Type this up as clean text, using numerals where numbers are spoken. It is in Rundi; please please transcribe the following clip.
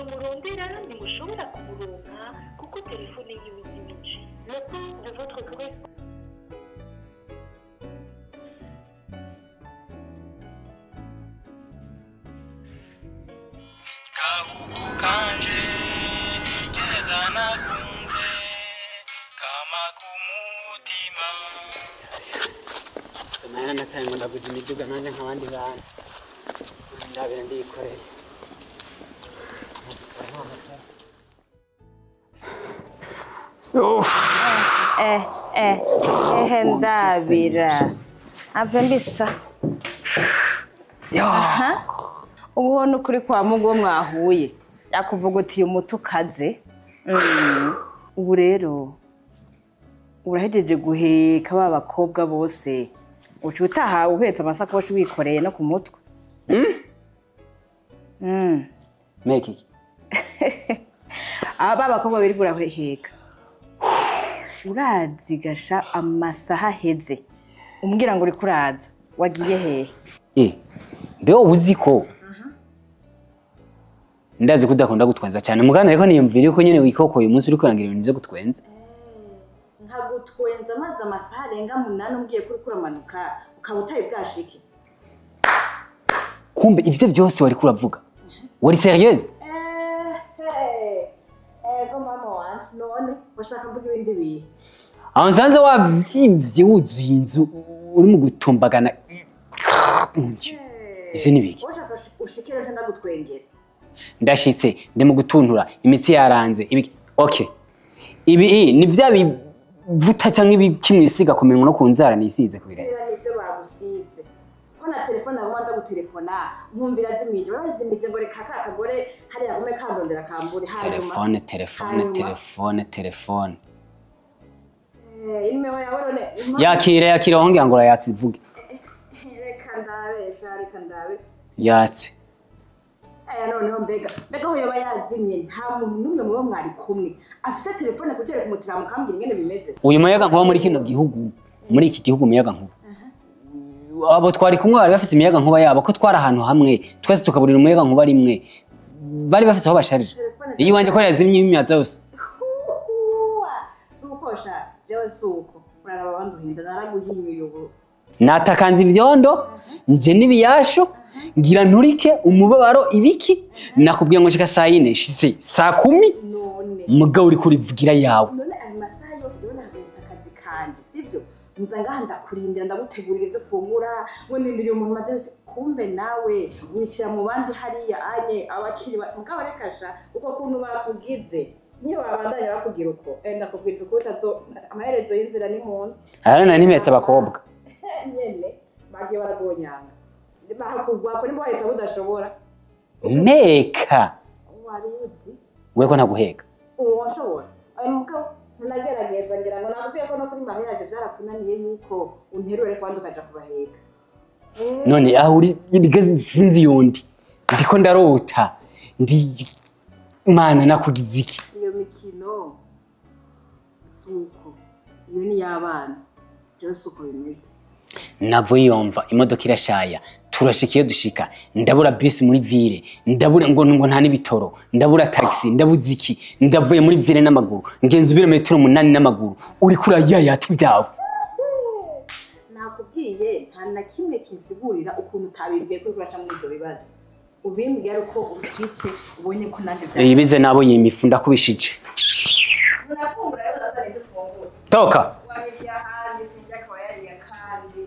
Murondera ntimushobora kumuronka kuko telefone yiwe izimije. Le temps de votre correspondant. Kanje keza nakunze kama kumutima. Samahana nataye ngo ndaguze imiduga nanjye nk'abandi bantu ndabira ndiyikoreye. Ndabira ave mbisa. Aha, ubu ni ukuri kwa mugo mwahuye yakuvuga uti umuti ukaze. Ubu rero urahejeje guheka ba bakobwa bose, uca utaha uhetse amasakoshi wikoreye no ku mutwe. Meke iki? Aba bakobwa biri uraheka, urazigasha amasaha aheze umbwira ngo uri kuraza wagiye hehe? Mbe wowe uzi ko ndazi ko udakunda gutwenza cyane mugana, ariko niyumvira yuko nyene wikokoye umunsi uri kurangira ibintu byo gutwenza. Nkagutwenza maze amasaha arenga 8 umbwiye ko uriko uramanuka ukaba utari bwashike. Kumbe ivyo vyose wari kuravuga wari sérieuse? Ego mama wanje, none washaka mvuga ibindi bihe? Aho nsanze wavyimvye wuzuye inzu uri mu gutumbagana. Ivyo ni biki? Washaka ushikire nta ndagutwengera. Ndashitse ndi mu gutuntura imitsi yaranze ibiki. Okay, ibi ni vya bivuta canke ibikimwisiga ku minwa no ku nzara nisize ku birenge. Nivyo bagusize ko na telefone aguma ndagutelefona nkumvira zimije, barazimije ngo reka ka kagore hariya gume kandondera kambure. Telefone telefone telefone telefone. Inimero yawe none? Yakira yakira wongera ngo urayatse ivuge. Reka ndabe sha, reka ndabe. Yatse. Aya noneho mbega mbega aho yoba yazimye nta muntu n'umwe mubo mwari kumwe afise telefone kugira kumutira mukambwira ingene bimeze. Uyu muyaga nkuba muri kino gihugu, muri iki gihugu umuyaga nkuba, abo twari kumwe bari bafise imiyaga nkuba yabo, ko twari ahantu hamwe twese tukaburira umuyaga nkuba rimwe, bari bafise aho basharije. Iyo iwanje ko yazimye imyaza yose. Suko sha, jewe suko uraraba abandi uhinda naraguhinyuye ubu. Natakanze ivyondo nje n'ibiyasho ngira nturike umubabaro ibiki. Nakubwiye ngo nshika saa 4 shitse saa 10. None mugabo uri kurivugira yawe. None ayo masaha yose jewe nahagaritse akazi kanje sivyo, nza ngaha ndakurindira ndagutegurira ibyo ufungura ngo ndindiriye umuntu maze wese, kumbe nawe wicara mu bandi hariya anye abakiri mugabo reka sha uko kuntu bakugize niyo babandanya bakugira uko ndakubwira uko utazo amaherezo y'inzira ni mu nzu. Arana nimetse abakobwa nyene bagiye baragonyanga bakugwako nimba wahetse udashobora. Nteka wari uzi we ko ntaguheka uwo nshobora ayo mugabo ntunagerageza ngira ngo nakubwiye ko no kuri mariage byarakunaniye yuko unterure kandi ukaja kubaheka. None aho uri sinzi yondi ndiko ndarota ndi mana nakugize iki? Iyo mikino suko iyo ni y'abana jewe suko bimeze. Navuye yomva imodoka irashaya turashika iyo dushika ndabura bisi muri ville, ndabura ngo ngo nta n'ibitoro, ndabura taxi, ndabuze iki, ndavuye muri ville n'amaguru ngenza ibirometero 8 n'amaguru uri kurayayata ibyawe. Nakubwiye nta na kimwe kinsigurira ukuntu utabimbwiye kuri kuraca muri ibyo bibazo, ubimbwiye ari uko ushitse ubonye ko nanjye bya ibize nabo yimifu ndakubishije. Nakumbura rero uzatane ibyo ufungura. Toka wabiriye ahandi sinjya akaba yariye kandi.